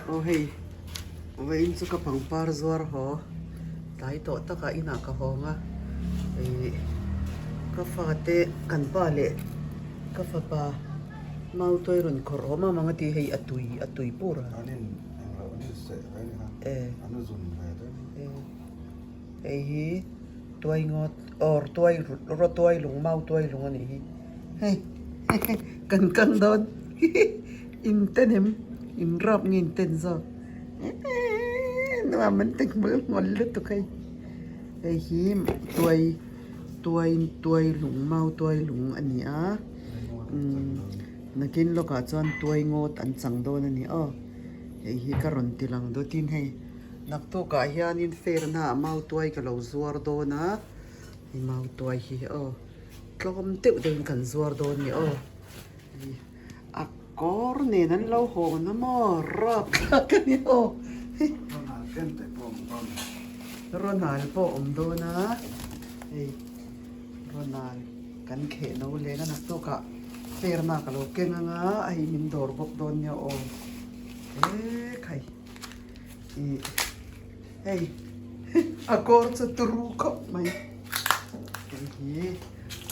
Aw hei vawiin chu ka pangpar zuar haw tlai tawh takah inah ka hawng a ih ka fate kan pa leh ka fapa mautuai rawn khawrh awm ang ang a ti hei a tui a tui pur a hei hi tuai ngawt or tuai rawtuai lung mautuai lung a nih hi. Hei kan kang dawn in ten em in rap nge in ten zawk nuam an ti hmul hmul lutuk hei hei hi tuai tuai tuai lung mau tuai lung a ni a umm nakin lawkah chuan tuai ngawt an chang dawn a ni aw hei hi ka rawn ti lang dawtin hei naktukah hianin fair naah mau tuai ka lo zuar dawn a hei mau tuai hi aw. Tlawm deuh deuhin kan zuar dawn ni aw. A kawr nen an lo hawn a maw rap thlak a ni aw. Ronald pawh awm dawn a hei Ronald kan kheh no len a naktukah ferna ka lo keng anga hei min dawr bawk dawn nia aw. Ekhai ih hei a kawr chu turu khawp mai. Hei hi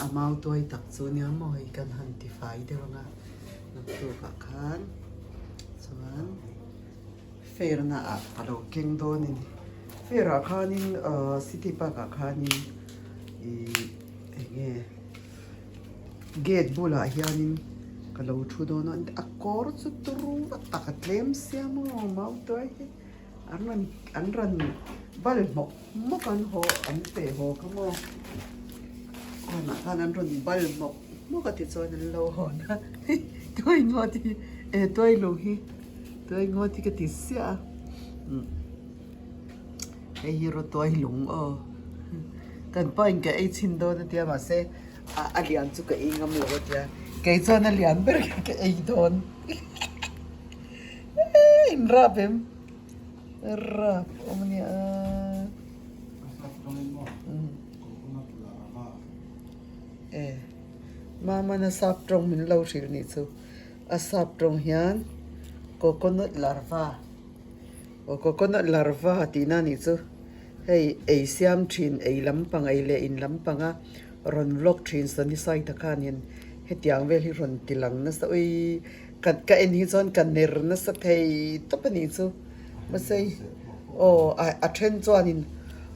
a mau tuai tak chu nia maw hei kan han ti fai deuh ang a naktukah khan chuan fair na ah ka lo keng dawn a ni fair ah khanin ahh city park ah khanin ihh eng nge gate bulah hianin ka lo thu dawn a a kawr chu turu tak a tlem sia maw mau tuai hi. An rawn an rawn bal hmawk hmawk an haw an feh haw kha maw kawnah khan an rawn bal hmawk hmawk a tichuan an lo hawn a tuai ngawt hi eh tuai lung hi tuai ngawt hi ka ti siah a hei hi rawtuai lung aw kan pa in ka ei chhin dawn a tia mahse a lian chu ka ei ngam lo a tia kei chuan a lian ber ka ei dawn. In rap em? Rap awm a nia. E Mamana sap tawng min lo hrilh nih chu. A sap tawng hian coconut larva aw coconut larva tihna nih chu. Hei ei siam thin ei lampang ei leh in lampanga rawn vlog thin Sunny Saita khanin hetiang vel hi rawn ti lang nasa ui. Ka ka en hi chuan ka ner nasa thei tawp a nih chu mahse aw a then chuanin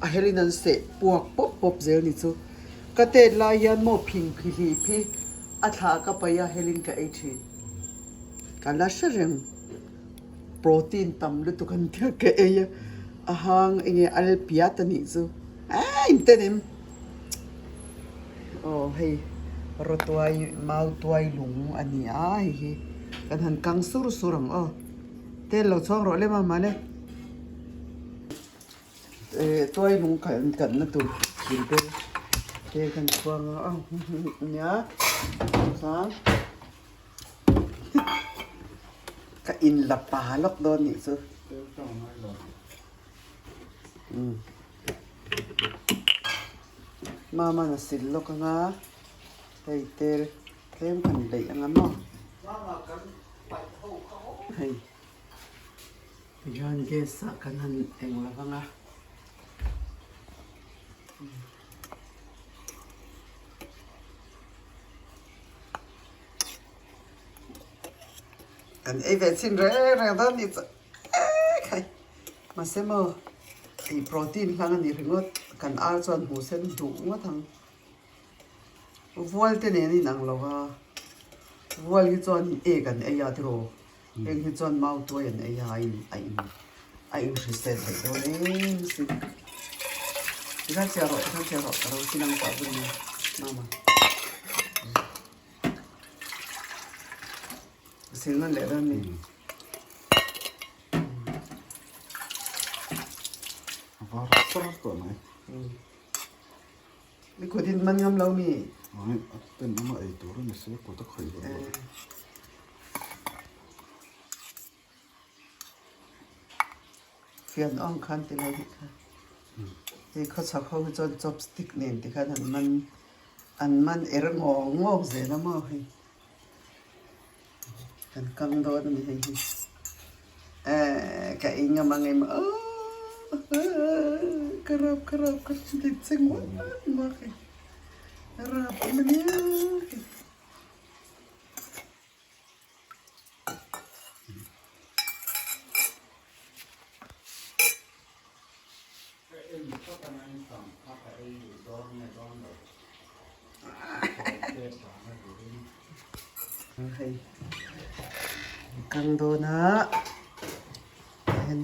a helin an seh puak pawp pawp zel ni chu ka tet lai hian maw phing phi hlih phi a thla ka paih a helin ka ei thin ka la hre reng protein tam lutuk an tia ka ei a a hang enge al piat a nih chu eii inten em. Aw hei rawtuai mautuai lung a ni a hei hi kan han kang sur sur ang aw tel lo chhuak rawh le mama le eh tuai lung kan kan na tur thil te te kan chhuang a nia chuan ka in la pa lawk dawn nih chu. Mama'n a sil lawk anga hei tel tlem kan leih anga maw hei tihian gas ah kan han eng lo anga kan ei ve chhin reng reng dawn nih chu ekhai. Mahse maw tih protein hlang a ni ringawt kan ar chuan hmuh sen duh ngawt ang. Vual te nen a inang lo a, vual hi chuan egg an ei a tiraw, heng hi chuan mau tuai an ei a a in a in a inhrisel theih dawn em sin. Tikhan chhiar rawh tikhan chhiar rawh ka lo sin ang pah vun nia mama. Sil nawn leh dawn mi. Var sar tawh mai. Mi kut in man ngam lo mi. Ai a ten ama ei tur a ni sia kut a khawih lo bawk. Fian awng khan ti lo nih kha. Hei khawchhak ho hi chuan chopstick nen ti khan an man an man er ngawk ngawk zel a maw hei. Kan kang dawn a ni hei hi. Ehh. Ka ei ngam ang em aw ka rap ka rap ka dik che nguak nguak e rap em ania. Hei kang dawn a hian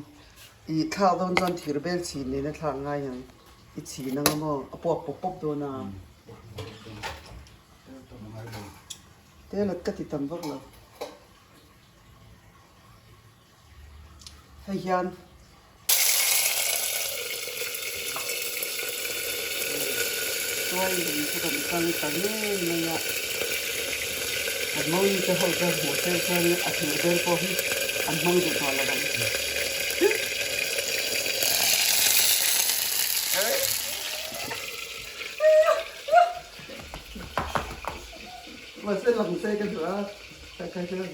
ih thlak dawn chuan thir bel chhin nen a thlak ngai ang i chhin ang a maw a puak pawp pawp dawn a tel ka ti tam vak lo. Hei hian tuai lung chu kan kal ta ngei mai a, kan mawni te ho chuan hmuh se chuan a thir vel pawh hi an hmang duh tawh lo ang. Mahse lang se ka duh a, kai chuan.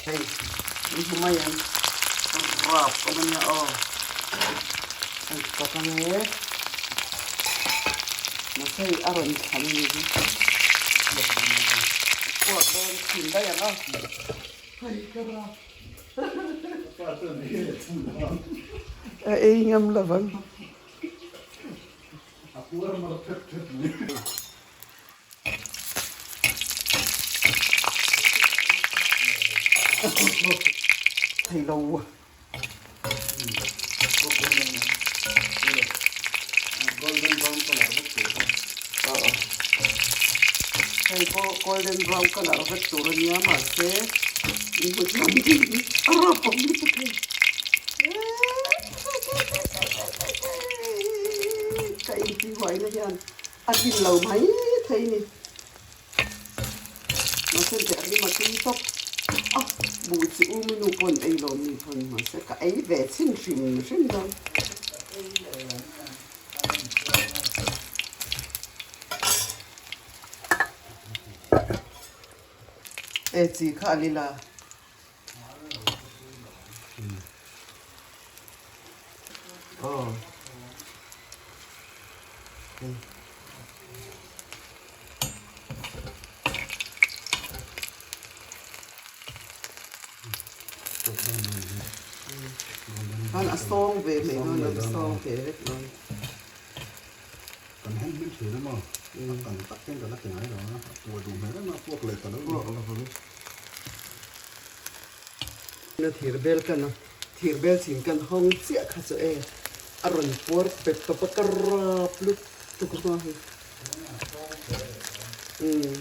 Hei in hmu mai ang rap awm ania aw hei tak ang e mahse hei a rawn thlan a ni hi puak dawn chhin daih ang a hei ka rap a ei ngam lo vang. Thei lo. Hei pawh golden brown colour vek tur a nia mahse a rap awm lutuk hei. Ka intihuaina hian a tlin lo mai thei ni. Mahse teh a rim a tui tawp a, buh chi u minu pawn ei lo mi pawn mahse ka ei ve chhin hrim hrim dawn. E chi kha a lila. Aw. Khan a sawng ve mai dawn a sawng ve vek dawn. Kan hen hming thin a maw? A kan tak hian kan la ti ngai lo a, a puah duh hmel em a, a puak leh ta lo. Puak lo vang. Na thir bel kan a, thir bel chhin kan hawng chiah kha chu e, a rawn puar pet tawp a, ka rap lut tuk a hei. Umm.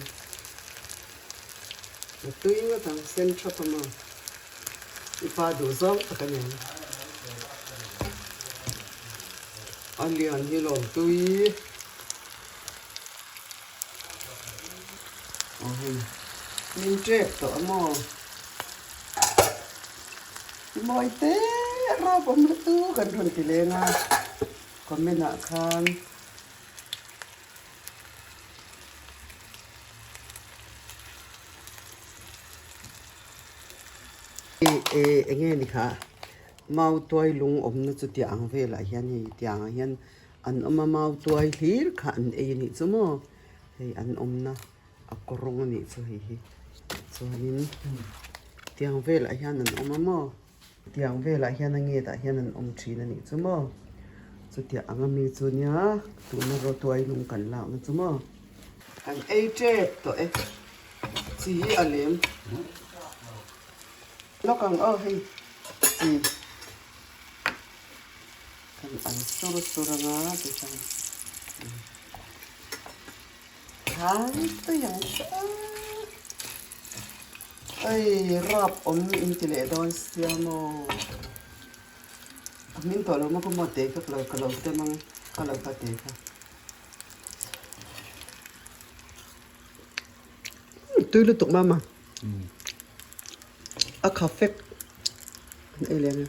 A tui ngawt ang, sen thap a maw? I pa duh zawng tak a ni ang. A lian hi lawm tui. Aw hei min tep tawh a maw? Mawi te rap awm lutuk an rawn ti leng a comment ah khan. Eng nge ni kha mau tuai lung awmna chu tiang velah hian hei tiangah hian an awm a mau tuai hlir kha an ei a nih chu maw hei an awmna a kawrawng a nih chu hei hi chuanin tiang velah hian an awm a maw tiang velah hian a ngetah hian an awm thin a nih chu maw chutiang anga mi chu nia tuna rawtuai lung kan lakna chu maw kan ei tep tawh e chi hi a lem lawk ang aw hei chi. Kan an sur sur anga tichuan thang tui ang che ei rap awm in ti leh dawn sia maw a hming tawh lo maw ka maw te kha ka lo tem ang ka lo kha te kha tui lutuk mama a kha fek an ei leh ang e.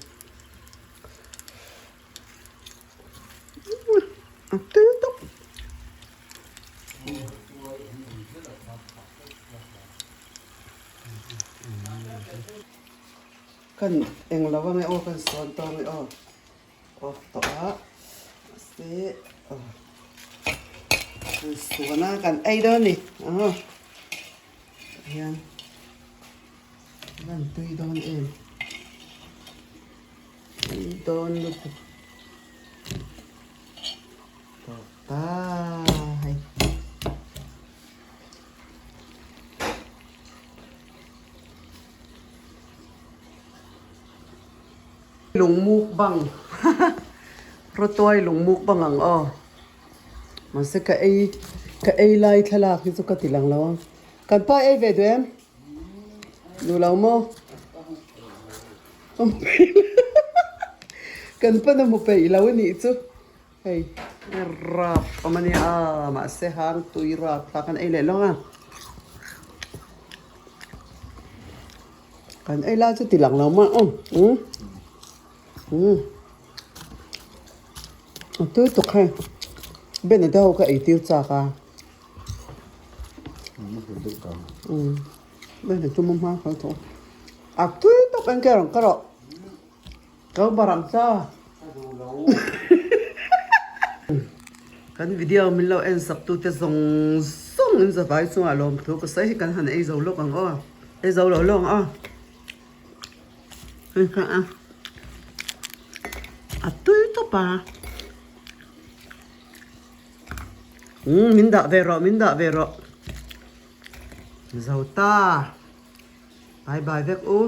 A tui tawp. Kan eng lo ange aw kan sawn tawh ange aw off tawh a mahse aw kan suan a kan ei dawn a ni aw tah hian a tui dawn em tui dawn lutuk tawh ta hei. Lungmuk bang rawtuai lungmuk bang ang aw mahse ka ei ka ei lai thlalak hi chu ka ti lang lo ang kan pa ei ve duh em duh lo maw kan pan a hmu peih lo a nih chu hei rap awm a nia mahse hang tui rap kha kan ei leh lawng a. Kan ei lai chu ti lang lo mah aw umm umm a tui tuk hei Ben a te ho kha ei tir chak a umm Ben a tum a hma kha tawh a tui tawp eng ke rawn ka rawh ka bar ang cha kan video min lo en sak tu te zawng zawng in zavai chungah lawmthu ka sawi hi kan han ei zo lawk ang aw. Ei zo lo lawng a hei kha a a tui tawp a umm min dah ve rawh min dah ve rawh zo ta bye bye vek u.